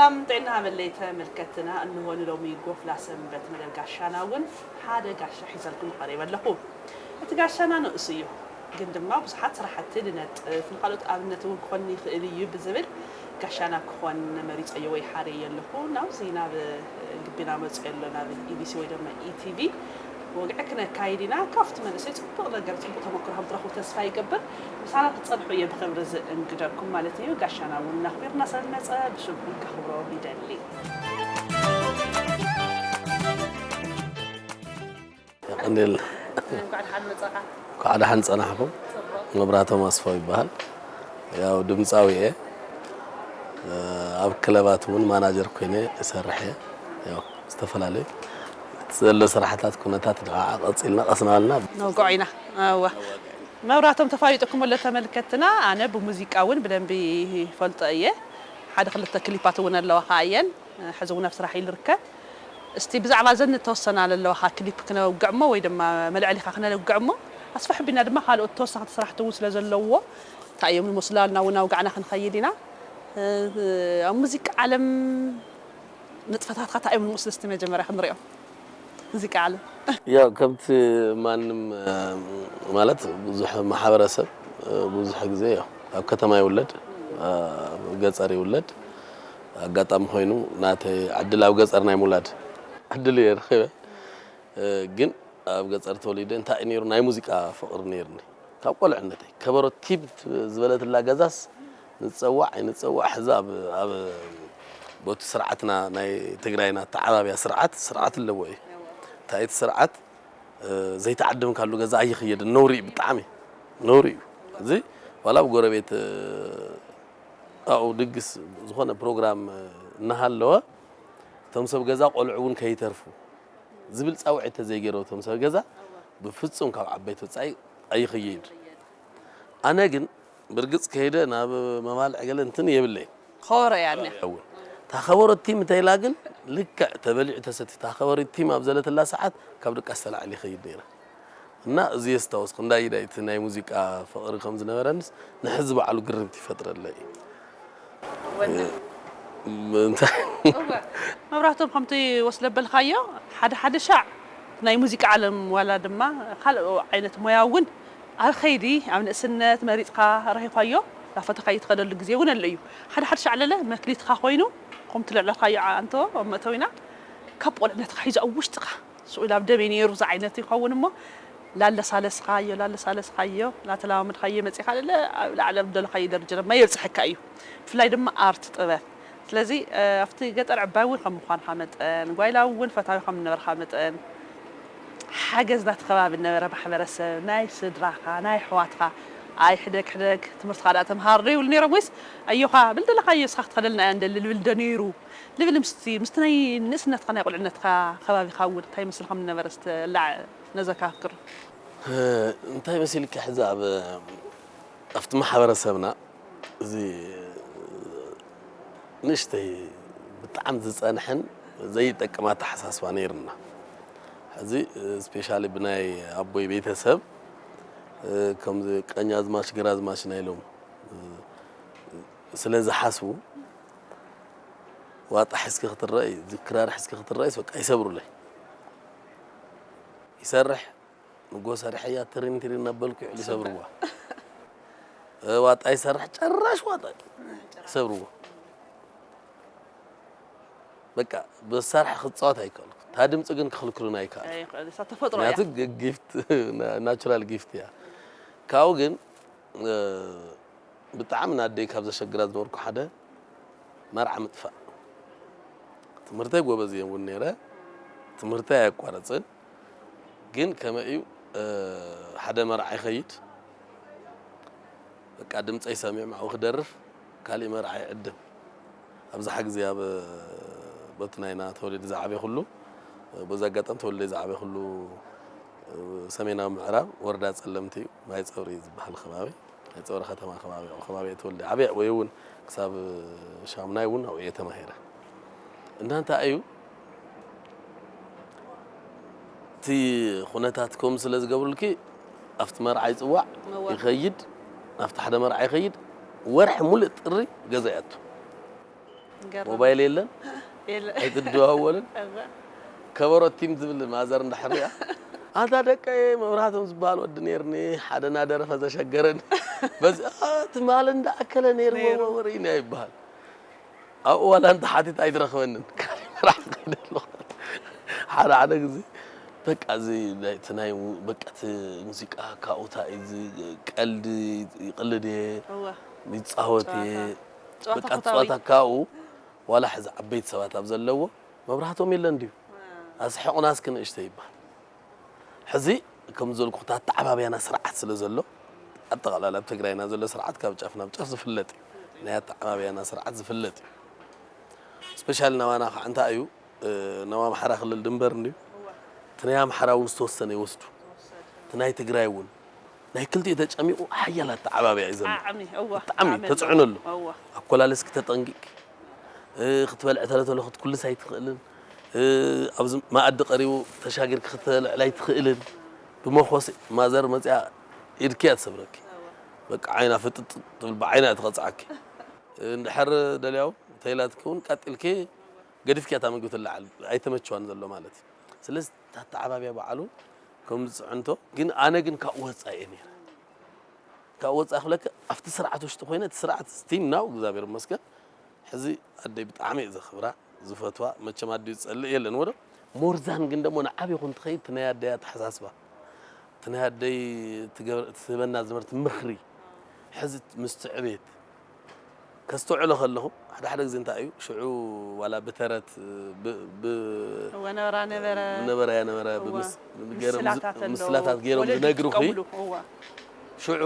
ሰላም ጥዕና ሃበለይ ተመልከትና፣ እንሆ ንሎሚ ጎፍላ ሰንበት መደብ ጋሻና እውን ሓደ ጋሻ ሒዘልኩም ቀሪበ ኣለኹ። እቲ ጋሻና ንእሱ እዩ፣ ግን ድማ ብዙሓት ስራሕቲ ንነጥፍ፣ ንኻልኦት ኣብነት እውን ክኾን ይኽእል እዩ ብዝብል ጋሻና ክኾን መሪጸዮ ወይ ሓርየ ኣለኹ። ናብዚ ናብ ልቢና መጽዮ ኣሎ፣ ናብ ኢቢሲ ወይ ድማ ኢቲቪ ወግዒ ክነካይድ ኢና። ካብቲ መንእሰይ ጽቡቕ ነገር፣ ጽቡቕ ተመክሮ ከም ትረኽቡ ተስፋ ይገብር። ምሳና ክትጸንሑ እየ ብኽብሪ ዝእንግደኩም ማለት እዩ። ጋሻና እውን እናኽቢርና ስለ ዝመጸ ብሽም ከኽብሮ ይደሊ። የቐንየልና። እንኳዕ ደሓን መጻኻ። እንኳዕ ደሓን ጸናሕኩም። ጽቡቕ። መብራህቶም ኣስፋው ይበሃል። ያው ድምፃዊ እየ። ኣብ ክለባት እውን ማናጀር ኮይነ እሰርሕ እየ። ያው ዝተፈላለዩ ዘሎ ስራሕታት ኩነታት ንዓ ቀፂልና ቀስ እናበልና ነውግዖ ኢና። እወ። መብራህቶም ተፋሊጥኩም ኣሎ ተመልከትና። ኣነ ብሙዚቃ እውን ብደንቢ ይፈልጦ እየ። ሓደ ክልተ ክሊፓት እውን ኣለዋ ከኣ እየን። ሕዚ እውን ኣብ ስራሕ እዩ ዝርከብ። እስቲ ብዛዕባ እዘን እተወሰና ዘለዋኻ ክሊፕ ክነውግዕ እሞ ወይ ድማ መልዕሊኻ ክነውግዕ እሞ ኣስፍሕ ኣቢልና ድማ ካልኦት ተወሰኽቲ ስራሕቲ እውን ስለ ዘለዎ እንታይ እዮም ዝመስሉ ኣልና እውን ኣውጋዕና ክንኸይድ ኢና። ኣብ ሙዚቃ ዓለም ንጥፈታትካ እንታይ እዮም ዝመስሉ እስቲ መጀመርያ ክንሪኦም። ሙዚቃ ዓለም። ያው ከምቲ ማንም ማለት ብዙሕ ማሕበረሰብ ብዙሕ ግዜ ያው ኣብ ከተማ ይውለድ ኣብ ገፀር ይውለድ ኣጋጣሚ ኮይኑ ናተይ ዕድል ኣብ ገፀር ናይ ምውላድ ዕድል እየ ረኺበ። ግን ኣብ ገፀር ተወሊደ እንታይ እዩ ነይሩ ናይ ሙዚቃ ፍቕሪ ነይርኒ ካብ ቆልዕነተይ ከበሮ ቲብ ዝበለትላ ገዛስ ንፀዋዕ ኣይንፀዋዕ ሕዚ ኣብ ኣብ ቦቲ ስርዓትና ናይ ትግራይና ኣተዓባብያ ስርዓት ስርዓት ኣለዎ እዩ እንታይ እቲ ስርዓት ዘይተዓደምካሉ ገዛ ኣይኽየድን ነውሪ እዩ ብጣዕሚ ነውሪ እዩ እዚ ዋላ ብጎረቤት ኣብኡ ድግስ ዝኾነ ፕሮግራም እናሃለወ እቶም ሰብ ገዛ ቆልዑ እውን ከይተርፉ ዝብል ፃውዒት ተዘይገይረው እቶም ሰብ ገዛ ብፍፁም ካብ ዓበይቲ ወፃኢ ኣይኽየድ ኣነ ግን ብርግፅ ከይደ ናብ መባልዕ ገለ እንትን የብለይ ኾረ ያነ እውን እታ ከበሮ ቲም እንተኢላ ግን ልክዕ ተበሊዑ ተሰቲ እታ ከበሮ ቲም ኣብ ዘለትላ ሰዓት ካብ ድቃስ ተላዕሊ ይኸይድ ነይረ እና እዚ የስታውስ ክንዳይ ኢዳ እቲ ናይ ሙዚቃ ፍቕሪ ከም ዝነበረንስ ንሕዚ በዓሉ ግርምት ይፈጥረለይ እንታይ መብራህቶም ከምቲ ወስለበልካዮ ሓደ ሓደ ሻዕ ናይ ሙዚቃ ዓለም ዋላ ድማ ካልኦ ዓይነት ሞያ እውን ኣብ ኸይዲ ኣብ ንእስነት መሪፅካ ረኺብካዮ ላፈተካ ይትኸደሉ ግዜ እውን ኣሎ እዩ ሓደ ሓደ ሻዕ ለለ መክሊትካ ኮይኑ ከምቲ ልዕለካዮ ኣንቶ ኣብ መእተዊና ካብ ቆልዕነትካ ሒዙ ኣብ ውሽጥካ ስኡ ኣብ ደመይ ነይሩ ዝዓይነት ይኸውን እሞ ላለሳለስኻዮ ላለሳለስኻዮ ላተላማመድካዮ መፂኻ ለለ ኣብ ላዕሊ ኣብ ደለኻዮ ደረጃ ድማ የብፅሐካ እዩ ብፍላይ ድማ ኣርት ጥበብ ስለዚ ኣብቲ ገጠር ዕባይ እውን ከም ምዃንካ መጠን ጓይላ እውን ፈታዊ ከም ነበርካ መጠን ሓገዝ ናቲ ከባቢ ነበረ ማሕበረሰብ ናይ ስድራኻ ናይ ኣሕዋትካ ኣይ ሕደግ ሕደግ ትምህርትኻ ደኣ ተምሃር ዶ ይብሉ ነይሮም ወይስ ኣዮኻ ብል ደለኻዮ እስኻ ክትኸደልና እያ ንደሊ ልብል ዶ ነይሩ ልብል ምስቲ ምስቲ ናይ ንእስነትካ ናይ ቁልዕነትካ ከባቢኻ እውን እንታይ ይመስል ከም ዝነበረ ስተላዕ ነዘካክር እንታይ መሲልካ ሕዚ ኣብ ኣብቲ ማሕበረሰብና እዚ ንእሽተይ ብጣዕሚ ዝፀንሐን ዘይጠቅም ኣተሓሳስባ ነይርና ሕዚ ስፔሻሊ ብናይ ኣቦይ ቤተሰብ ከምዚ ቀኛዝማች ግራዝማች ናይ ሎም ስለ ዝሓስቡ ዋጣ ሒዝኪ ክትረኣይ ክራር ሒዝኪ ክትረኣይስ በቃ ይሰብሩለይ ይሰርሕ ንጎ ሰሪሐያ ትሪን ትሪን እናበልኩ ይዕሉ ይሰብርዋ ዋጣ ይሰርሕ ጨራሽ ዋጣ ይሰብርዎ በቃ ብሳርሒ ክፃወት ኣይከኣልኩ እታ ድምፂ ግን ክኽልክሉን ኣይከኣሉ ተፈጥሮ እያ ምክንያቱ ጊፍት ናቹራል ጊፍት እያ ካብኡ ግን ብጣዕሚ ንኣደይ ካብ ዘሸግራ ዝነበርኩ ሓደ መርዓ ምጥፋእ ትምህርተይ ጎበዝ እየ እውን ነይረ ትምህርተይ ኣየቋረፅን ግን ከመይ እዩ ሓደ መርዓ ይኸይድ በቃ ድምፀይ ሰሚዖም ኣብኡ ክደርፍ ካሊእ መርዓ ይዕድም ኣብዝሓ ግዜ ኣብ በቲ ናይና ተወሊደ ዝዓበኹሉ በዚ ኣጋጣሚ ተወሊደ ዝዓበኹሉ ሰሜናዊ ምዕራብ ወረዳ ፀለምቲ እዩ ማይ ፀብሪ ዝበሃል ከባቢ ናይ ፀብሪ ከተማ ከባቢ ኣብኡ ከባቢ እየ ተወልደ ዓብየ ወይ እውን ክሳብ ሻሙናይ እውን ኣብኡ እየ ተማሂረ እና እንታይ እዩ እቲ ኩነታት ከምኡ ስለ ዝገብሩልኪ ኣብቲ መርዓ ይፅዋዕ ይኸይድ ኣብቲ ሓደ መርዓ ይኸይድ ወርሒ ሙሉእ ጥሪ ገዛ ይኣቱ ገርም። ሞባይል የለን፣ የለ ኣይትደዋወልን። እወ። ከበሮ ቲም ዝብል ማዘር እንዳሕር ሪኣ ኣታ ደቀየ መብራህቶም ዝበሃል ወዲ ነይርኒ፣ ሓደ እናደረፈ ዘሸገረን በዚ "አ፣ ትማል እንዳኣከለ ነይሩ ነይሩ። ወወ ርኢና" ይበሃል። ኣብኡ ዋላ እንተ ሓቲት ኣይትረኽበንን። ካሊእ መራሕ ከይደ ኣለኹ። ሓደ ሓደ ግዜ በቃ እዚ ናይ እቲ ናይ ሙ- በቃ እቲ ሙዚቃ ካብኡ እንታይ እዩ እዚ ቀልዲ ይቕልድ እየ እወ። ይፃወት እየ ጨዋታ በቃ ፈታዊ። ፃወታ ካብኡ ዋላ ሕዚ ዓበይቲ ሰባት ኣብ ዘለዎ መብራህቶም የለን ድዩ ኣስሕቑና እስኪ ንእሽተይ ይበሃል። ሕዚ ከም ዘልኩ ኣተዓባብያና ስርዓት ስለ ዘሎ ኣጠቓላላ ኣብ ትግራይና ዘሎ ስርዓት ካብ ጫፍ ናብ ጫፍ ዝፍለጥ እዩ። ናይ ኣተዓባብያና ስርዓት ዝፍለጥ እዩ። ስፔሻሊ ናባና ከዓ እንታይ እዩ ናብ ኣምሓራ ክልል ድንበር እንድዩ እቲ ናይ ኣምሓራ እውን ዝተወሰነ ይወስዱ እቲ ናይ ትግራይ እውን ናይ ክልቲኡ ተጨሚቑ ሓያል ኣተዓባብያ እዩ ዘሎ። ዓዕሚ እወ ብጣዕሚ ዓዕሚ ተፅዕኖ ኣሎ። እወ ኣኮላለስኪ ተጠንቂቕኪ እ፣ ክትበልዒ ተለተሎ ክትኩልስ ኣይትኽእልን እ፣ ኣብዚ መኣዲ ቀሪቡ ተሻጊርኪ ክትበልዕላ ኣይትኽእልን ብመኾስ ማዘር መፅያ ኢድኪ እያ ትሰብረኪ በቃ ዓይና ፍጥጥ ትብል ብዓይና እያ ትቐፅዓኪ እ፣ እንድሕር ደልያው ተይላትኪ እውን ቀጢልኪ ገዲፍኪ እያ እታ ምግቢ ትለዓል ኣይተመቸዋን ዘሎ ማለት እዩ ስለዚ ኣተዓባብያ በዓሉ ከም ዝፅዕንቶ ግን ኣነ ግን ካብኡ ወፃኢ እየ ነይረ ካብ ወፃኢ ክብለካ ኣብቲ ስርዓት ውሽጢ ኮይነ እቲ ስርዓት ስቲል ናው እግዚኣብሔር ይመስገን ሕዚ ኣደይ ብጣዕሚ እየ ዘኽብራ ዝፈትዋ መቸም ኣዲኡ ዝፀልእ የለን ወዶ more than ግን ደሞ ንዓብ ይኹን ትኸይድ እቲ ናይ ኣደይ ኣተሓሳስባ እቲ ናይ ኣደይ ትገበር- እቲ ትህበና ዝነበረት ምኽሪ ሕዚ ምስ ትዕቤት ከስተውዕሎ ከለኹ ሓደ ሓደ ግዜ እንታይ እዩ ሽዑ ዋላ ብተረት ብ- ብ- እወ ነበራ ነበረ ነበረ ያ ነበረ እወ። ብምስ- ገይሮም ዝ- ምስላታት ኣለዉ። ምስላታት ገይሮም ወለዲ ዝነግሩኺ ዝጥቀምሉ። እወ። ሽዑ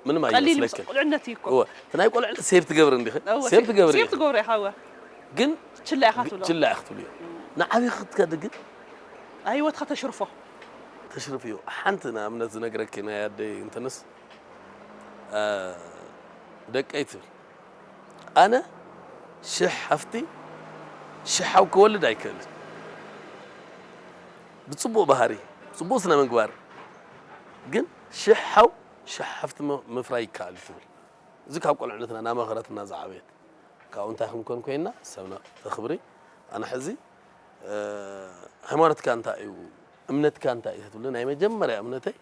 ምንም ቀሊል ኣይመስለክን ቁልዕነት እዩ እኮ እወ እቲ ናይ ቆልዕነት ሴቭ ትገብር እንዲኺ እወ፣ ሴቭ ትገብር ሴቭ ኢኺ ትገብር ኢኻ እወ። ግን ችላ ኢኻ ትብሎ ችላ ኢኺ ትብልዮ ንዓብዪ ክትከድ ግን ህይወትካ ተሽርፎ ተሽርፍዮ ሓንቲ ንኣብነት ዝነግረኪ ናይ ኣደይ እንትንስ እ፣ ደቀይ ትብል ኣነ ሽሕ ሓፍቲ ሽሕ ሓው ክወልድ ኣይክእልን ብፅቡቕ ባህሪ ብፅቡቕ ስነ ምግባር ግን ሽሕ ሓው ሽሕ ሓፍቲ ም- ምፍራይ ይከኣል እዩ ትብል እዚ ካብ ቆልዕነትና እናመኸረትና ዝዓበየት ካብኡ እንታይ ክንኮን ኮይና ሰብና ተኽብሪ ኣነ ሕዚ እ፣ ሃይማኖትካ እንታይ እዩ እምነትካ እንታይ እዩ ትብሉ ናይ መጀመርያ እምነተይ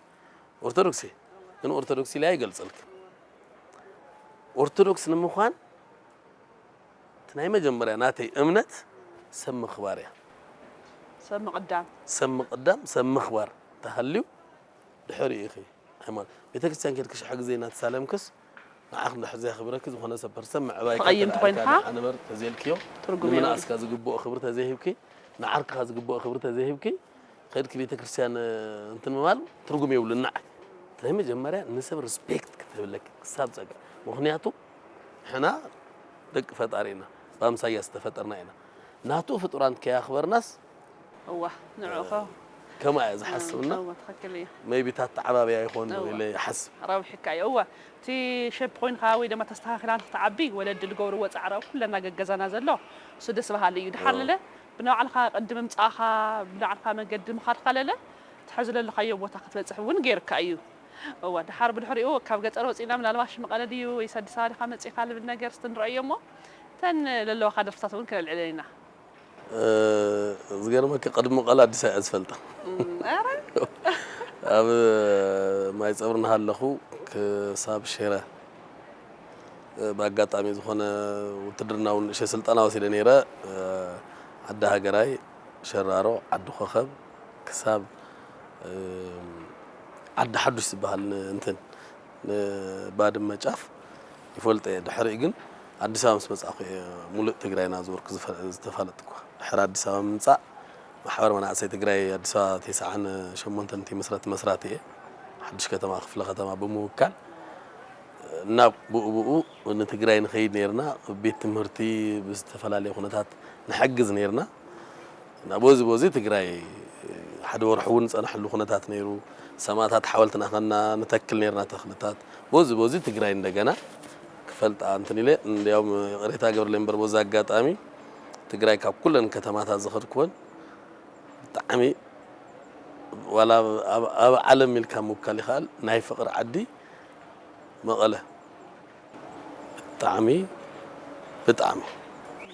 ኦርቶዶክስ እየ ግን ኦርቶዶክስ ኢለ ኣይገልፀልክን ኦርቶዶክስ ንምዃን እቲ ናይ መጀመርያ ናተይ እምነት ሰብ ምኽባር እያ ሰብ ምቕዳም ሰብ ምቕዳም ሰብ ምኽባር ተሃልዩ ድሕሪኡ ኢኺ ሃይማኖት ቤተክርስትያን ከድኪ ሽሕ ግዜ እናተሳለምክስ ንዓኽ እንድሕር ዘየኽብረኪ ዝኾነ ሰብ ፐርሰን ምዕባይ ተቐይምቲ ኮይንካ? ንበር ተዘይልክዮ ትርጉም ንምንኣስካ ዝግብኦ ክብሪ ተዘይሂብኪ ንዓርክኻ ዝግብኦ ክብሪ ተዘይሂብኪ ከድኪ ቤተክርስትያን እንትን ምባል ትርጉም የብሉን ንዓይ ናይ መጀመርያ ንሰብ ሪስፔክት ክትህብለኪ ክሳብ ፀጋ ምክንያቱ ሕና ደቂ ፈጣሪ ኢና ብኣምሳያ ዝተፈጠርና ኢና ናቱ ፍጡራን ከያኽበርናስ እዋ ንዕኸ ከምኣ እየ ዝሓስብና እዋ ትኽክል እዩ maybe ታተዓባብያ ይኾን እዋ። ኢለ ይሓስብ ረብሕካ እዩ እዋ እቲ ሸፕ ኮይንካ ወይ ድማ ተስተኻኺላ ንክትዓቢ ወለዲ ዝገብርዎ ፃዕሪ ኣብ ኩለና ገገዛና ዘሎ እሱ ደስ በሃሊ እዩ ድሓር ለለ ብናባዕልኻ ቅዲ ምምፃእኻ ብናባዕልኻ መገዲ ምኻድካ ለለ ትሕዚ ለለኻዮ ቦታ ክትበፅሕ እውን ገይርካ እዩ እዋ ድሓር ብድሕሪኡ ካብ ገፀር ወፂእና ምናልባሽ መቐለ ድዩ ወይስ ኣዲስ ኣበባ ዲኻ መፂእካ ልብል ነገር ስቲ ንረኣዮ እሞ እተን ለለዋኻ ደርፍታት እውን ክነልዕለን ኢና ዝገርመኪ ቅድሚ መቐለ ኣዲስ ኣበባ ዝፈልጣ ኧረ ኣብ ማይ ፀብሪ እናሃለኹ ክሳብ ሽረ ብኣጋጣሚ ዝኾነ ውትድርና እውን ንእሽተይ ስልጠና ወሲደ ነይረ ዓዲ ሃገራይ ሸራሮ ዓዲ ኮኸብ ክሳብ ዓዲ ሓዱሽ ዝበሃል ን- እንትን ንባድመ ጫፍ ይፈልጦ እየ ድሕሪኡ ግን ኣዲስ ኣበባ ምስ መፃእኹ እየ ሙሉእ ትግራይ እናዞርኩ ዝፈ- ዝተፋለጥኩ ድሕሪ ኣዲስ ኣበባ ምምፃእ ማሕበር መናእሰይ ትግራይ ኣዲስ ኣበባ ተስዓን ሸሞንተን እንትምስረት መስራቲ እየ ሓዱሽ ከተማ ክፍለ ከተማ ብምውካል ናብ ብኡ ብኡ ንትግራይ ንኸይድ ነይርና ቤት ትምህርቲ ብዝተፈላለየ ኩነታት ንሕግዝ ነይርና እና በዚ በዚ ትግራይ ሓደ ወርሒ እውን ዝፀናሕሉ ኩነታት ነይሩ ሰማእታት ሓወልትና ከና ንተክል ነይርና ተኽልታት በዚ በዚ ትግራይ እንደገና ክፈልጣ እንትን ኢለ እንዲያውም ይቕሬታ ገብርለ እምበር በዚ ኣጋጣሚ ትግራይ ካብ ኩለን ከተማታት ዝኸድኩወን ብጣዕሚ ዋላ ኣብ- ኣብ ዓለም ኢልካ ምውካል ይኽኣል ናይ ፍቕሪ ዓዲ መቐለ ብጣዕሚ ብጣዕሚ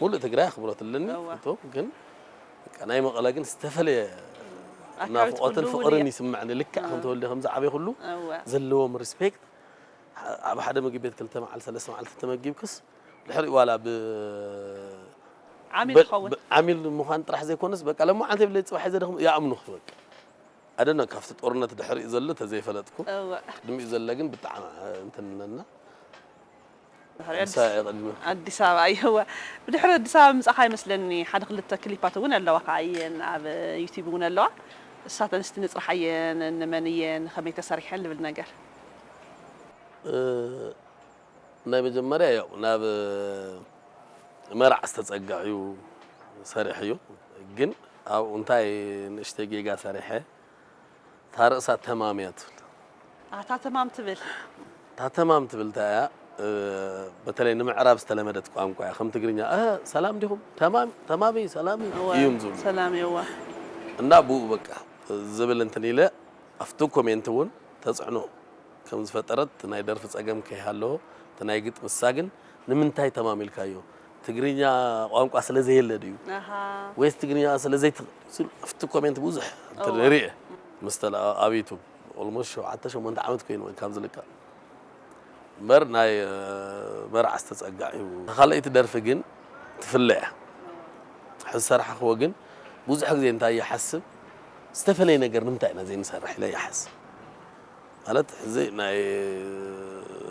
ሙሉእ ትግራይ ኣኽብሮት ኣለኒ። እወ። እቶም ግን በቃ ናይ መቐለ ግን ዝተፈለየ ኣካል ናፍቖትን ትህሉ እውን ፍቕርን እየ። ይስምዐኒ። ልክዕ ከም እወ። ተወልደ ከም ዝዓበየ ኩሉ እወ። ዘለዎም ሪስፔክት ኣብ ሓደ ምግቢ ቤት ክልተ መዓልቲ ሰለስተ መዓልቲ ተመጊብክስ ድሕሪ ዋላ ብ ዓሚል በ- ይኸውን። ብ- ዓሚል ምዃን ጥራሕ ዘይኮነስ በቃ ለማዓንቲ ብለይ ጽባሕ ዘደኽም ይኣምኑኽ በቃ ኣደና ካብቲ ጦርነት ድሕሪኡ ዘሎ ተዘይፈለጥኩ እወ። ቅድሚኡ ዘሎ ግን ብጣዕሚ እንትን ነና ድሕሪ ኣዲስ- ምሳይ ቅድሚ ኣዲስ ኣበባ እየዋ። ብድሕሪ ኣዲስ ኣበባ ምጻኻ ይመስለኒ ሓደ ክልተ ክሊፓት እውን ኣለዋ ከኣ እየን ኣብ ዩቲዩብ እውን ኣለዋ። እሳተን እስቲ ንጽርሓየን ንመን እየን ከመይ ተሰሪሐን ልብል ነገር። እ፣ ናይ መጀመርያ ያው ናብ መርዓ ዝተጸግዕ እዩ ሰሪሐዮ። ግን ኣብኡ እንታይ ንእሽተይ ጌጋ ሰሪሐ፣ እታ ርእሳ ተማም እያ ትብል። ኣታ ተማም ትብል። እታ ተማም ትብል እንታይ እያ? እ፣ በተለይ ንምዕራብ ዝተለመደት ቋንቋ እያ። ከም ትግርኛ፣ "እ፣ ሰላም ዲኹም? ተማም፣ ተማሚ፣ ሰላሚ?" እወ፣ እዮም ዝብሉ። ሰላም እየዋ። እና ብኡ በቃ ዝብል እንትን ኢለ ኣብቲ ኮሜንት እውን ተጽዕኖ ከም ዝፈጠረት እቲ ናይ ደርፊ ጸገም ከይሃለዎ እቲ ናይ ግጥሚ እሳ ግን ንምንታይ ተማሚልካዮ? ትግርኛ ቋንቋ ስለ ዘየለ ድዩ? ኣሃ። ወይስ ትግርኛ ስለ ዘይት-፣ ስል-፣ ኣብቲ ኮሜንት ብዙሕ እንትን እወ። ሪኤ። ምስ ተለ-፣ ኣብ ዩቱብ ኦልሞስት ሸውዓተ ሸሞንተ ዓመት ኮይኑ ካብ ዝልቀቕ። እምበር ናይ፣ እ፣ መርዓ ዝተጸጋዕ እዩ። ካልኣይቲ ደርፊ ግን ትፍለ እያ። ሕዚ ዝሰራሕኽዎ ግን ብዙሕ ግዜ እንታይ ይሓስብ፣ ዝተፈለየ ነገር ንምንታይ ኢና ዘይንሰርሕ ኢለ ይሓስብ። ማለት ሕዚ ናይ፣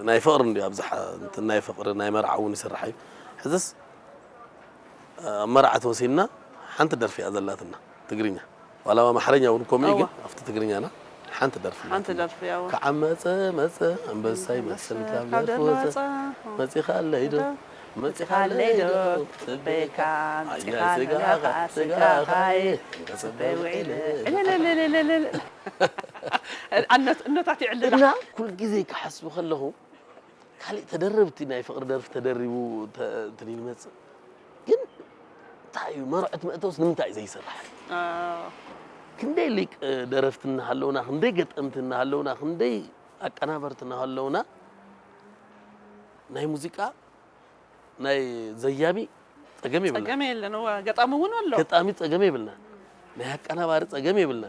ናይ ፍቕሪ እንድዩ ኣብዝሓ፣ እንትን ናይ ፍቕሪ፣ ናይ መርዓ እውን ይስራሕ እዩ። ሕዝስ ኣብ መርዓ ተወሲንና ሓንቲ ደርፊ እያ ዘላትና ትግርኛ። ዋላ ኣማርኛ እውን ከምኡ እዩ፣ እዋ። ግን ኣብቲ ትግርኛና ሓንቲ ደርፊ ሓንቲ ኣላትና። ደርፊ፣ እዋ። ከዓመፀ መፀ ኣንበሳ ይመስል ካብ ካብ ደርፊ ደርፊ ወፀ። ወፀ። መፂኻለይ ዶ? መፂኻለይ ዶ? ጽበካ፣ ኣያ መፂኻ ስጋኻ፣ ኣለኻ፣ ስጋኻ ስጋኻ እየ። እየ። ክፅበ ውዒለ። እልልልልልልል። ኣነት-፣ እነታት ይዕልላ። እና ኩል ግዜ ክሓስቡ ከለኹ፣ ካልእ ተደረብቲ ናይ ፍቕሪ ደርፊ ተደሪቡ ተ-፣ እንትን ይመጽእ። ግን እንታይ እዩ መርዑት መእተውስ ንምንታይ እዩ ዘይስራሕ? ኣዎ። ክንደይ ሊቅ ደረፍቲ እናሃለውና፣ ክንደይ ገጠምቲ እናሃለውና፣ ክንደይ ኣቀናበርቲ እናሃለውና፣ ናይ ሙዚቃ ናይ ዘያሚ ጸገም የብልና። ጸገም የለን፣ እወ፣ ገጣሚ እውን ኣሎ። ገጣሚ ጸገም የብልና። ናይ ኣቀናባሪ ጸገም የብልና።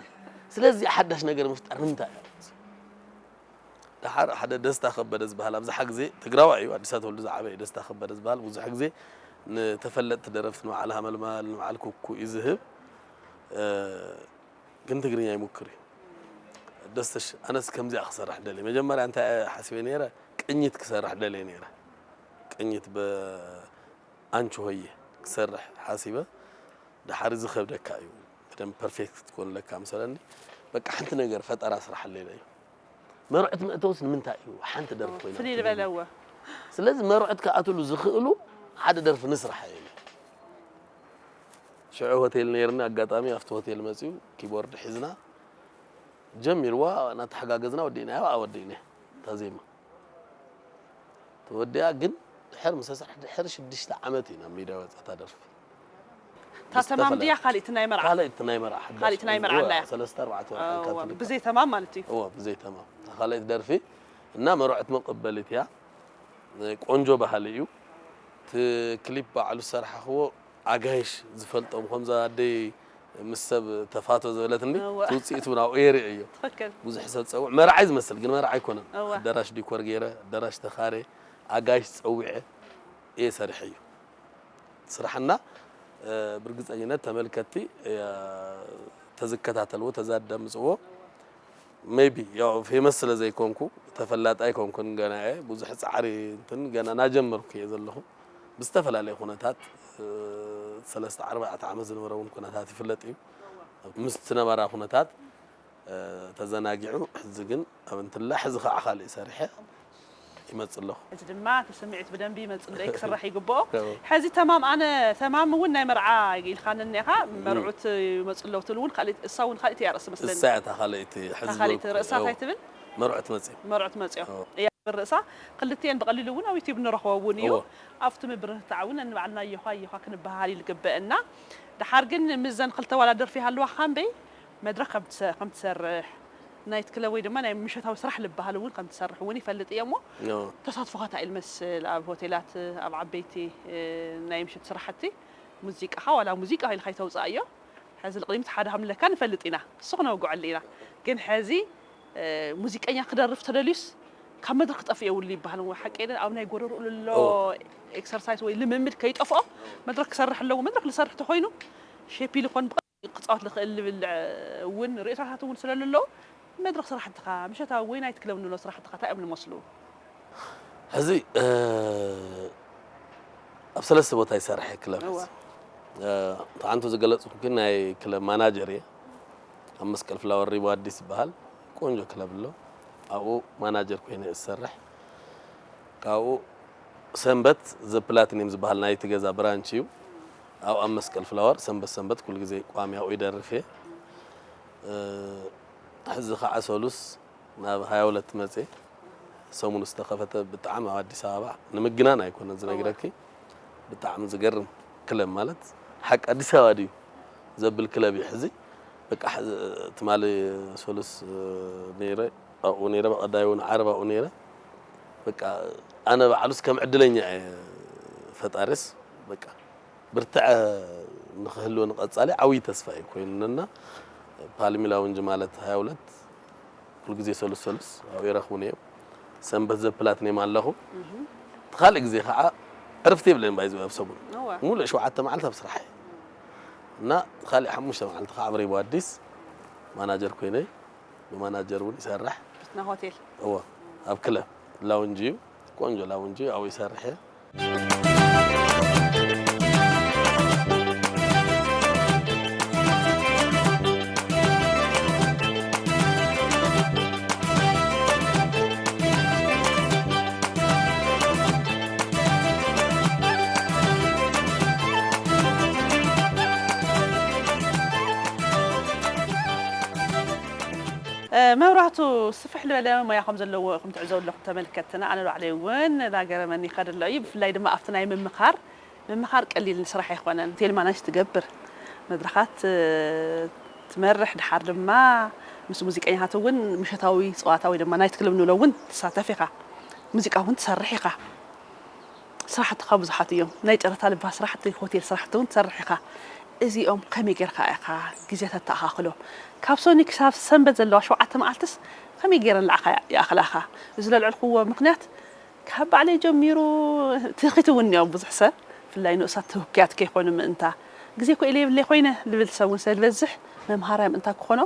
ስለዚ ሓዳሽ ነገር ምፍጣር ንምንታይ እዩ? ደሓር ሓደ ደስታ ከበደ ዝበሃል ኣብዝሓ ግዜ ትግራዋይ እዩ፣ ኣዲስ ኣበባ ተወልዱ ዝዓበየ ደስታ ከበደ ዝበሃል ብዙሕ ግዜ ንተፈለጥቲ ደረፍቲ ንበዓል ሃመልማል፣ ንበዓል ኩኩ እዩ ዝህብ። እ፣ ግን ትግርኛ ይሙክር እዩ። ደስተሽ፣ ኣነስ ከምዚኣ ክሰርሕ ደልየ። መጀመርያ እንታይ ሓሲበ ነይረ? ቅኝት ክሰርሕ ደልየ ነይረ። ቅኝት ብ-፣ ኣንቺ ሆየ ክሰርሕ ሓሲበ። ደሓር እዚ ከብደካ እዩ። ብደንብ ፐርፌክት ክትኮን ኣለካ መሰለኒ። በቃ ሓንቲ ነገር ፈጠራ ስራሓለይ ኢለ እዩ። መርዑት መእተውስ ንምንታይ እዩ ሓንቲ ደርፊ ኮይና ፍልይ ትህሉ? ዝበለ እወ። ስለዚ መርዑት ክኣትሉ ዝኽእሉ ሓደ ደርፊ ንስራሕ ኢለ። ሽዑ ሆቴል ነይርና፣ ኣጋጣሚ ኣብቲ ሆቴል መጺኡ ኪቦርድ ሒዝና ጀሚርዋ፣ እናተሓጋገዝና ወዲእናያ፣ ኣብኣ ወዲእናያ እታ ዜማ። ተወዲኣ ግን ድሕር ምስ ተሰርሐ ድሕሪ ሽዱሽተ ዓመት እዩ ናብ ሚድያ ወፂኣ እታ ደርፊ። እታ ተማም ድያ ካልእቲ ናይ መርዓ? ካልእቲ ናይ መርዓ፣ ሓዳሽ። ካልእቲ ናይ መርዓ እወ፣ ኣለያ? ሰለስተ ኣርባዕተ ወርሒ እወ፣ ካብ ትልቀቕ። ብዘይ ተማም ማለት እዩ። እወ፣ ብዘይ ተማም። እታ ካልኣይቲ ደርፊ እና መርዑት መቐበሊት እያ። ቆንጆ ባህሊ እዩ። እቲ ክሊፕ ባዕሉ ዝሰራሕኽዎ ኣጋይሽ ዝፈልጦም፣ ከምዛ ኣደይ ምስ ሰብ ተፋቶ ዝበለትኒ፣ እወ። እቲ ውፅኢት እውን ኣብኡ የርኢ እዮ። ትኽክል። ብዙሕ ሰብ ዝፀውዕ መርዓ እዩ ዝመስል፣ ግን መርዓ ኣይኮነን። እወ። ኣዳራሽ ዲኮር ገይረ፣ ኣዳራሽ ተኻርየ፣ ኣጋይሽ ፀዊዐ እየ ሰሪሐዮ። ስራሕና፣ እ፣ ብርግፀኝነት ተመልከትቲ፣ እ፣ ተዝከታተልዎ፣ ተዛዳምፅዎ፣ ሜይቢ፣ ያው፣ ፌመስ ስለ ዘይኮንኩ፣ ተፈላጢ ኣይኮንኩን፣ ገና እየ። ብዙሕ ፃዕሪ እንትን ገና ናጀመርኩ እየ ዘለኹ። ብዝተፈላለየ ኩነታት፣ እ፣ ሰለስተ ኣርባዕተ ዓመት ዝነበረ እውን ኩነታት ይፍለጥ እዩ። ምስቲ ነባራ ኩነታት፣ እ፣ ተዘናጊዑ፣ ሕዚ ግን ኣብ እንትላ፣ ሕዚ ከዓ ካልእ ሰሪሐ ይመጽእ ኣለኹ። ሕዚ ድማ እቲ ስምዒት ብደንቢ ይመጽእ ኣሎ፣ ክስራሕ ይግብኦ። እዎ። ሕዚ ተማም፣ ኣነ ተማም እውን ናይ መርዓ ኢልካኒ እኒኻ፣ እም። መርዑት ይመጽኡ ኣለዉ ትብል እውን ካልእ፣ እሳ እውን ካልእቲ እያ ርእሲ መስለኒ። እሳ እያ እታ ካልእቲ፣ እታ ሕዚ ካልእቲ ዝበልኩ፣ ርእሳ እዎ። እንታይ ትብል? መርዑት መጽዮም። መርዑት መጽዮም። እዎ። እያ ትብል ርእሳ። ክልቲኤን ብቐሊሉ እውን ኣብ ዩቲዩብ ንረኽቦ እውን እዩ። እዎ። ኣብቲ ምብርህታዕ እውን ንባዕልና ኣዮኻ ኣዮኻ ክንበሃል እዩ ዝግበአና። ደሓር ግን ምስዘን ክልተ ዋላ ደርፊ ይሃልዋ ካምበይ መድረኽ ከም ትሰ-፣ ከም ትሰርሕ፣ ናይት ክለብ ወይ ድማ ናይ ምሸታዊ ስራሕ ዝበሃል እውን ከም ትሰርሕ እውን ይፈልጥ እየ እሞ፣ ተሳትፎኻ እንታይ እዩ ዝመስል ኣብ ሆቴላት፣ ኣብ ዓበይቲ ናይ ምሽት ስራሕቲ? ሙዚቃኻ ዋላ ሙዚቃ ኢልካ ይተውፅኣዮ። ሕዚ ንቕድሚት ሓደ ከም ንለካ ንፈልጥ ኢና፣ እሱ ክነውግዐሉ ኢና። ግን ሕዚ ሙዚቀኛ ክደርፍ ተደልዩስ ካብ መድረክ ክጠፍእ የብሉ ይበሃል። ሓቂ ኣብ ናይ ጎረርኡ ዘሎ ኤክሰርሳይዝ ወይ ልምምድ ከይጠፍኦ መድረክ ክሰርሕ ኣለዎ። መድረክ ዝሰርሕ ተኮይኑ ሼፕ ኢሉ ኮን ክፃወት ዝኽእል ዝብል እውን ርእይቶታት እውን ስለለለዉ መድረኽ ስራሕትኻ ምሸታዊ ወይ ናይት ክለብ ንብሎ ስራሕትኻ እንታይ እዮም ዝመስሉ? ሕዚ ኣብ ሰለስተ ቦታ ይሰርሐ ክለብ። ተዓንቱ ዝገለፅኩ ግን ናይ ክለብ ማናጀር እየ። ኣብ መስቀል ፍላወር ሪቦ ኣዲስ ዝበሃል ቆንጆ ክለብ ኣሎ። ኣብኡ ማናጀር ኮይነ እሰርሕ። ካብኡ ሰንበት ዘፕላቲኒየም ዝበሃል ናይቲ ገዛ ብራንች እዩ። ኣብ ኣብ መስቀል ፍላወር ሰንበት ሰንበት ኩሉ ግዜ ቋሚ ኣብኡ ይደርፍ እየ። ሕዚ ከዓ ሰሉስ ናብ ሃያ ሁለት መፅየ። ሰሙኑ ዝተኸፈተ ብጣዕሚ ኣብ ኣዲስ ኣበባ ንምግናን ኣይኮነን ዝነግረኪ። ብጣዕሚ ዝገርም ክለብ ማለት ሓቂ ኣዲስ ኣበባ ድዩ ዘብል ክለብ እዩ ሕዚ። በቃ ትማሊ ሰሉስ ነይረ ኣብኡ ነይረ፣ በቐዳይ እውን ዓርብ ኣብኡ ነይረ። በቃ ኣነ ባዕሉስ ከም ዕድለኛ እየ ፈጣሪስ በቃ ብርትዐ ንኽህልወኒ ቀፃሊ ዓብዪ ተስፋ እዩ ኮይኑና። ፓልሚ ላውንጅ ማለት ሃያ ሁለት ኩሉ ግዜ ሰሉስ ሰሉስ ኣብኡ ይረኽቡኒ እዮም። ሰንበት ዘፕላቲኒየም ኣለኹ። እቲ ካልእ ግዜ ከዓ ዕርፍቲ የብለይን ባይዘ ኣብ ሰሙን ሙሉእ ሸውዓተ መዓልቲ ኣብ ስራሕ እየ እና እቲ ካልእ ሓሙሽተ መዓልቲ ከዓ ኣብ ሬቦ ኣዲስ ማናጀር ኮይነ ብማናጀር እውን ይሰርሕ። ና ሆቴል እወ ኣብ ክለብ ላውንጅ እዩ። ቆንጆ ላውንጅ እዩ ኣብኡ ይሰርሕ እየ። መብራህቱ ስፍሕ ዝበለ ሞያ ከም ዘለዎ ኢኹም ትዕዘቡ ኣለኹም ተመልከትና። ኣነ ባዕለይ እውን ናገረመኒ ይኸድ ኣሎ እዩ። ብፍላይ ድማ ኣብቲ ናይ ምምኻር ምምኻር ቀሊል ስራሕ ኣይኮነን። ሆቴል ማናጅ ትገብር፣ መድረኻት ትመርሕ፣ ድሓር ድማ ምስ ሙዚቀኛታት እውን ምሸታዊ ፀዋታ ወይ ድማ ናይት ክለብ ንብሎ እውን ትሳተፍ ኢኻ። ሙዚቃ እውን ትሰርሕ ኢኻ። ስራሕትኻ ብዙሓት እዮም። ናይ ጨረታ ልባ ስራሕቲ፣ ሆቴል ስራሕቲ እውን ትሰርሕ ኢኻ። እዚኦም ከመይ ጌርካ ኢኻ ግዜ ተተኣኻኽሎ? ካብ ሰኒ ክሳብ ሰንበት ዘለዋ ሸውዓተ መዓልትስ ከመይ ጌረን ንዓኻ ይኣኽላኻ? እዚ ዘልዐልክዎ ምኽንያት ካብ ባዕለይ ጀሚሩ ትኺት እውን እኒኦ ብዙሕ ሰብ ብፍላይ ንኡሳት ተወክያት ከይኮኑ ምእንታ ግዜ ኮ ኢለ የብለይ ኮይነ ልብል ሰብ እውን ስለ ዝበዝሕ መምሃራይ ምእንታ ክኾኖ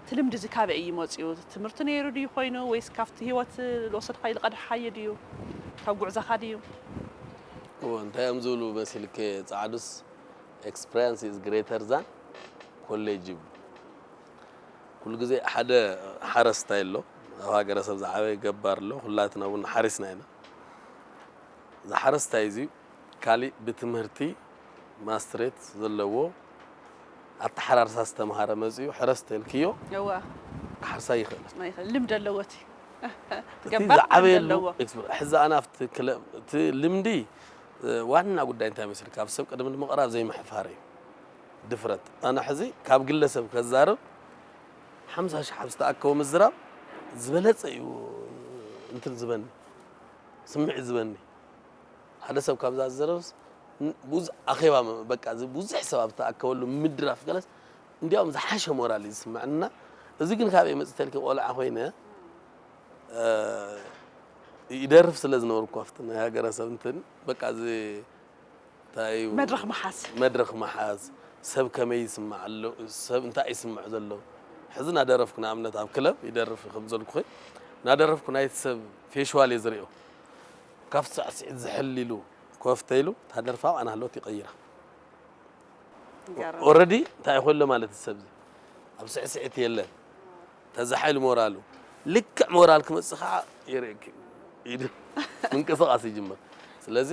እቲ ልምዲ እዚ ካበይ እዩ መፅኡ? ትምህርቲ ነይሩ ድዩ ኮይኑ ወይስ ካብቲ ህይወት ዝወሰድካዮ ዝቐድሓዮ ድዩ? ካብ ጉዕዞኻ ድዩ? እወ እንታይ እዮም ዝብሉ መሲልኪ ፃዕዱስ experience is greater than college ይብሉ። ኩሉ ግዜ ሓደ ሓረስታይ ኣሎ ኣብ ሃገረሰብ ዝዓበየ ገባር ኣሎ ኩላትና እውን ሓሪስና ኢና። እዚ ሓረስታይ እዚ ካሊእ ብትምህርቲ ማስትሬት ዘለዎ ኣተሓራርሳ ዝተምሃረ መፅኡ ሕረስ ተልክዮ እወ ክሓርሳ ይኽእል። ኣይኽእል ልምዲ ኣለዎ እቲ እቲ ገባር ዝዓበየሉ ኣለዎ። ኤክስፐር- ሕዚ ኣነ ኣብቲ ክለ- እቲ ልምዲ እ፣ ዋና ጉዳይ እንታይ መስል ካብ ሰብ ቅድሚ ምቕራብ ዘይምሕፋር እዩ ድፍረት። ኣነ ሕዚ ካብ ግለሰብ ከዛርብ ሓምሳ ሽሕ ኣብ ዝተኣከበ ምዝራብ ዝበለፀ እዩ እንትን ዝበኒ ስምዒት ዝበኒ ሓደ ሰብ ካብዛ ዝዘረብስ ን- ብዙ ኣኼባ መ- በቃ እዚ ብዙሕ ሰብ ኣብ ዝተኣከበሉ ምድራፍ ገለስ እንዲያውም ዝሓሸ ሞራል እዩ ዝስምዐና። እዚ ግን ካበይ መፅእ ተልኪ ቆልዓ ኮይነ እ፣ ይደርፍ ስለ ዝነበርኩ ኣብቲ ናይ ሃገረሰብ እንትን በቃ እዚ እንታይ እዩ መድረኽ ምሓዝ መድረኽ ምሓዝ ሰብ ከመይ ይስማዕ ኣሎ ሰብ እንታይ ይስምዕ ዘሎ ሕዚ እናደረፍኩ ንኣብነት ኣብ ክለብ ይደርፍ ከም ዘልኩ እናደረፍኩ ናይቲ ሰብ ፌሽዋል እየ ዝሪኦ ካብ ሳዕስዒት ዝሕል ኢሉ ኮፍ ተይሉ እታ ደርፋ ኣብኣ ናህሎት ይቐይራ ይገርም። ኦረዲ እንታይ ይኮሎ ማለት እዩ ሰብዚ ኣብ ስዕስዒት የለን ተዛሓይሉ ሞራሉ ልክዕ ሞራል ክመፅእ ከዓ ይርእክ ኢዱ ምንቅስቃስ ይጅምር ስለዚ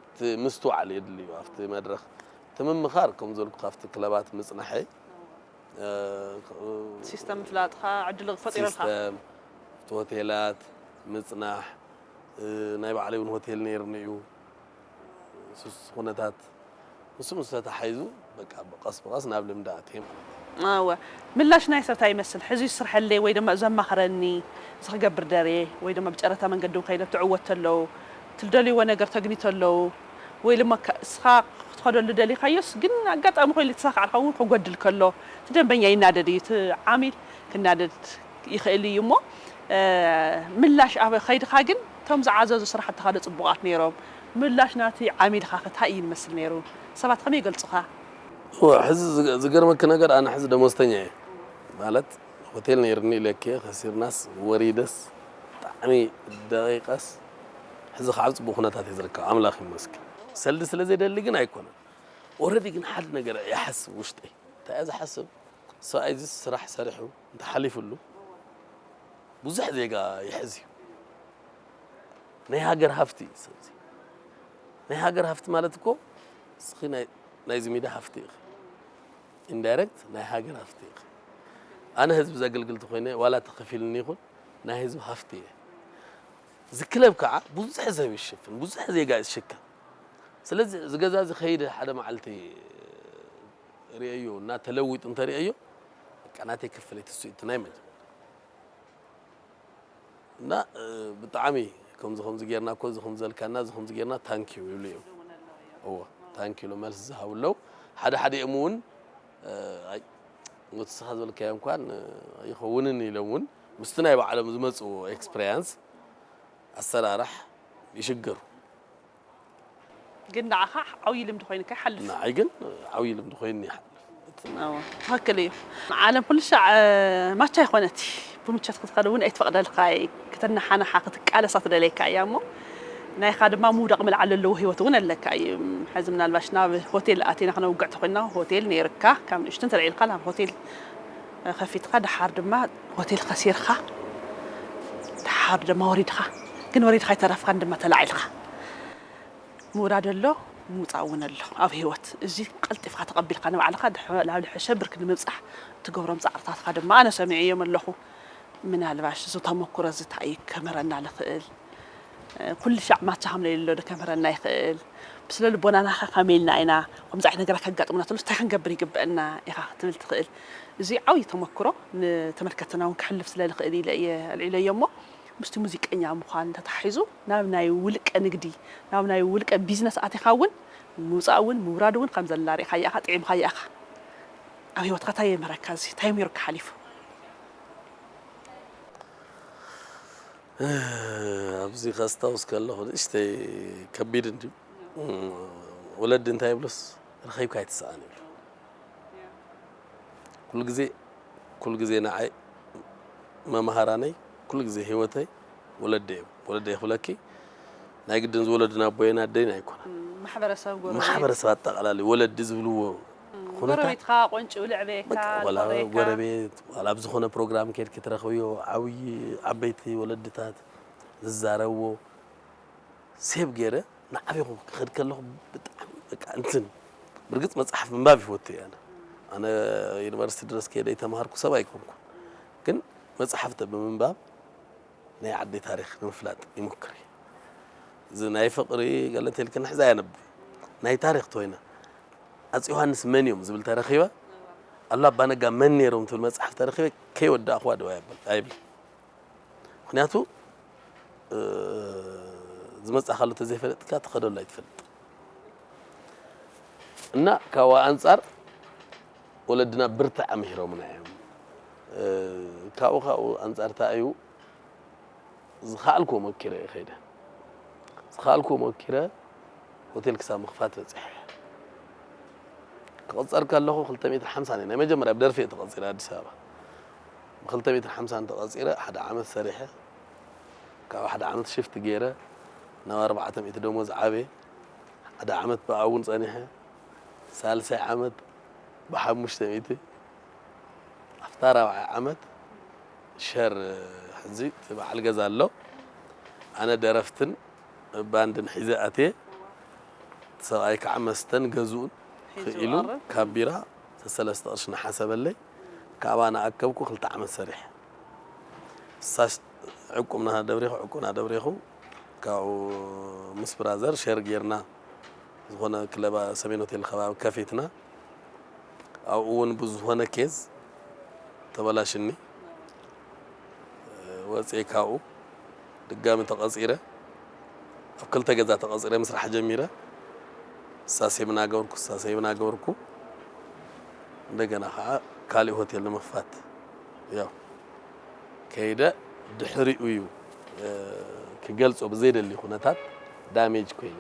እቲ ምስትውዓል የድልዩ ኣብቲ መድረክ እቲ ምምኻር ከም ዘልኩ ካብቲ ክለባት ምፅናሐይ ሲስተም ምፍላጥካ ዕድል ፈጢሩልካ ሲስተም እቲ ሆቴላት ምፅናሕ እ፣ ናይ ባዕለይ እውን ሆቴል ነይርኒ እዩ ስስ ኩነታት ምስ ምስ ተታሓይዙ በቃ ቀስ ብቀስ ናብ ልምዲ ኣትየ ማለት እዩ እወ። ምላሽ ናይ ሰብ እንታይ ይመስል? ሕዚ ይስርሐለይ ወይ ድማ እዚ ኣማኽረኒ፣ እዚ ክገብር ደርየ ወይ ድማ ብጨረታ መንገዲ እውን ከይደ ትዕወት ተለዉ፣ ትደልይዎ ነገር ተግኒ ተለዉ ወይ ድማ ከ-፣ እስኻ ክትኸደሉ ደሊኻዮስ ግን ኣጋጣሚ ኮይኑ ልትሳኻዕ ከውን ክጎድል ከሎ እቲ ደንበኛ ይናደድ እዩ፣ እቲ ዓሚል ክናደድ ይኽእል እዩ እሞ፣ እ፣ ምላሽ ኣብ ከይድኻ ግን እቶም ዝዓዘዙ ስራሕትኻ ዶ ጽቡቓት ነይሮም? ምላሽ ናቲ ዓሚልኻ ከ እንታይ እዩ ዝመስል ነይሩ? ሰባት ከመይ ይገልጹኻ? እወ፣ ሕዚ ዝገ-፣ ዝገርመኪ ነገር ኣነ ሕዚ ደሞዝተኛ እየ። ማለት ሆቴል ነይርኒ ኢለኪ እየ፣ ከሲርናስ ወሪደስ ብጣዕሚ ደቂቐስ ሕዚ ከዓ ኣብ ጽቡቕ ኩነታት እየ ዝርከብ። ኣምላኽ ይመስገን። ሰልዲ ስለ ዘይደሊ ግን ኣይኮነን። ኦረዲ ግን ሓደ ነገር ይሓስብ ውሽጠይ። እንታይ እየ ዝሓስብ? ሰብኣይ እዚ ስራሕ ሰሪሑ እንተሓሊፍሉ ብዙሕ ዜጋ ይሕዝ እዩ። ናይ ሃገር ሃፍቲ እዩ ሰብ እዚ። ናይ ሃገር ሃፍቲ ማለት እኮ እስኺ ናይ፣ ናይዚ ሚድያ ሃፍቲ ኢኺ። ኢንዳይሬክት ናይ ሃገር ሃፍቲ ኢኺ። ኣነ ህዝቢ ዘግልግል ተኾይነ ዋላ ተኸፊልኒ ይኹን ናይ ህዝቢ ሃፍቲ እየ። እዚ ክለብ ከዓ ብዙሕ ሰብ ይሽፍን፣ ብዙሕ ዜጋ ይሽከም። ስለዚ እዚ ገዛ እዚ ከይደ ሓደ መዓልቲ ርእየዮ እና ተለዊጡ እንተርእየዮ በቃ ናተይ ክፍለይ ትስኢቱ ናይ መጀመርያ እና፣ እ፣ ብጣዕሚ ከምዚ ከምዚ ጌርና እኮ፣ እዚ ከምዚ ዘልካና፣ እዚ ከምዚ ጌርና፣ ታንኪዩ ይብሉ እዮም። እዎ፣ ታንኪዩ ኢሎም መልሲ ዝሃቡ ኣለዉ። ሓደ ሓዲኦም እውን፣ እ፣ ኣይ፣ ንስኻ ዝበልካዮ እንኳን፣ እ፣ ኣይኸውንን ኢሎም እውን ምስቲ ናይ ባዕሎም ዝመጽዎ ኤክስፐሪያንስ ኣሰራራሕ ይሽገሩ። ግን ንዓኻ ዓብዪ ልምዲ ኮይኑካ ይሓልፍ። ንዓይ ግን ዓብዪ ልምዲ ኮይኑ ይሓልፍ። እዎ፣ ትኽክል እዩ። ዓለም ኩሉ ሻዕ፣ እ፣ ማቻ ኣይኮነት። ብምቾት ክትኸድ እውን ኣይትፈቕደልካ እዩ። ክትነሓነሓ፣ ክትቃለሳ ትደልየካ እያ እሞ፣ ናይኻ ድማ ምውዳቕ ምልዓል ዘለዎ ህይወት እውን ኣለካ እዩ። ሕዚ ምናልባሽ ናብ ሆቴል ኣቲና ክነውግዕ ተኾይንና፣ ሆቴል ነይርካ፣ ካብ ንእሽቶ እንተልዒልካ ናብ ሆቴል፣ እ፣ ከፊትካ፣ ደሓር ድማ ሆቴል ከሲርካ፣ ደሓር ድማ ወሪድካ። ግን ወሪድካ ኣይተረፍካን ድማ ተላዒልካ። ምውራድ ኣሎ፣ ምውጻእ እውን ኣሎ ኣብ ህይወት። እዚ ቀልጢፍካ ተቐቢልካ ንባዕልኻ ድሕ-፣ ናብ ዝሐሸ ብርኪ ንምብጻሕ እትገብሮም ጻዕርታትካ ድማ ኣነ ሰሚዐዮም ኣለኹ። ምናልባሽ እዚ ተመኩሮ እዚ እንታይ እዩ ከምህረና ዝኽእል? እ፣ ኩሉ ሻዕ ማቻ ከም ለይሎ ዶ ከምህረና ይኽእል? ብስለ ልቦናና ኸ ከመይ ኢልና ኢና ከምዚ ዓይነት ነገራት ከጋጥሙና ተሎስ እንታይ ክንገብር ይግበአና ኢኻ ክትብል ትኽእል? እዚ ዓብዪ ተመኩሮ ንተመልከትና እውን ክሕልፍ ስለ ዝኽእል ኢለ እየ ኣልዒለዮ እሞ ምስቲ ሙዚቀኛ ምዃን ተታሒዙ ናብ ናይ ውልቀ ንግዲ፣ ናብ ናይ ውልቀ ቢዝነስ ኣቲኻ እውን ምውጻእ እውን ምውራድ እውን ከም ዘላ ርኢኻዮ ኢኻ፣ ጥዒምካዮ ኢኻ። ኣብ ህይወትካ እንታይ የምህረካ እዚ? እንታይ ምሂሩካ ሓሊፉ? ኣብዚ ከስታውስ ከለኹ ንእሽተይ ከቢድ እንድዩ። ወለዲ እንታይ ይብሉስ፣ "ረኺብካ ኣይትስኣን" ይብሉ። ኩሉ ግዜ፣ ኩሉ ግዜ ንዓይ መምሃራነይ፣ ኩሉ ግዜ ህይወተይ ወለደይ እዮም። ወለደይ ክብለኪ ናይ ግድን ዝወለዱና ኣቦይን ኣደይን ኣይኮነን። ማሕበረሰብ፣ ጎረቤት። ማሕበረሰብ ኣጠቓላሊ ወለዲ ዝብልዎ ኩነታት፣ ጎረቤትካ ቆንጭ ልዕበየካ፣ በቃ፣ ዋላ ዝፈረየካ። ጎረቤት፣ ዋላ ኣብ ዝኾነ ፕሮግራም ከይድኪ ትረኽብዮ፣ ዓብዪ፣ ዓበይቲ ወለድታት ዝዛረብዎ ሴቭ ገይረ ንዓበኹ ክኸድ ከለኹ ብጣዕሚ በቃ እንትን፣ ብርግጽ መጽሓፍ ምንባብ ይፈቱ እየ ኣነ። ኣነ ዩኒቨርሲቲ ድረስ ከይደ ይተምሃርኩ ሰብ ኣይኮንኩ። ግን መጽሓፍተ ብምንባብ ናይ ዓደይ ታሪኽ ንምፍላጥ ይምክር እየ። እዚ ናይ ፍቕሪ ገለ እንተልክን ሕዚ ኣየነብብ። ናይ ታሪኽ ተወይና ኣጽ ዮሃንስ መን እዮም ዝብል ተረኺበ፣ ኣሉላ ኣባነጋ መን ነይሮም ትብል መጽሓፍ ተረኺበ ከይወዳእኽዋ ደው ኣይብል፣ ኣይብል። ምኽንያቱ፣ እ፣ ዝመጽእ ካሎ ተዘይፈለጥካ ትኸደሉ ኣይትፈልጥ። እና ካብኡ ኣንጻር ወለድና ብርትዕ ምሂሮምና እዮም። እ፣ ካብኡ፣ ካብኡ ኣንጻር እንታይ እዩ ዝኸኣልኩዎ ሞኪረ እየ ከይደ። ዝኸኣልኩዎ ሞኪረ ሆቴል ክሳብ ምኽፋት በጺሐ። ክቕጸር ከለኹ ክልተ ሚእትን ሓምሳን እየ ናይ መጀመርያ ብደርፊ እየ ተቐጺረ ኣዲስ ኣበባ። ብክልተ ሚእትን ሓምሳን ተቐጺረ ሓደ ዓመት ሰሪሐ። ካብ ሓደ ዓመት ሽፍት ገይረ ናብ ኣርባዕተ ሚእቲ ደሞዝ ዓብየ። ሓደ ዓመት ብኣውን ጸኒሐ። ሳልሳይ ዓመት ብሓሙሽተ ሚእቲ። ኣብታ ራብዓይ ዓመት ሸር፣ ሕዚ እቲ በዓል ገዛ ኣሎ። ኣነ ደረፍትን ባንድን ሒዘ ኣትየ። ሰብኣይ ከዓ መስተን ገዝኡን ሒዙ ክኢሉ ኣቕርብ። ካብ ቢራ ሰለስተ ቅርሺ እናሓሰበለይ ካብኣ እናኣከብኩ ክልተ ዓመት ሰሪሐ። እሳ ዕቁብና ደብሬኹ፣ ዕቁብና ደብሬኹ ካብኡ ምስ ብራዘር ሸር ጌርና ዝኾነ ክለብ ሰሜን ሆቴል ከባቢ ከፊትና። ኣብኡ እውን ብዝኾነ ኬዝ ተበላሽኒ ወፅኤ ካብኡ ድጋሚ ተቐፂረ ኣብ ክልተ ገዛ ተቐፂረ ምስራሕ ጀሚረ። ሳሴም እናገበርኩ ሳሴም እናገበርኩ እንደገና ከዓ ካሊእ ሆቴል ንምኽፋት ያው ከይደ። ድሕሪኡ እዩ ክገልፆ ብዘይደሊ ኩነታት ዳሜጅ ኮይነ።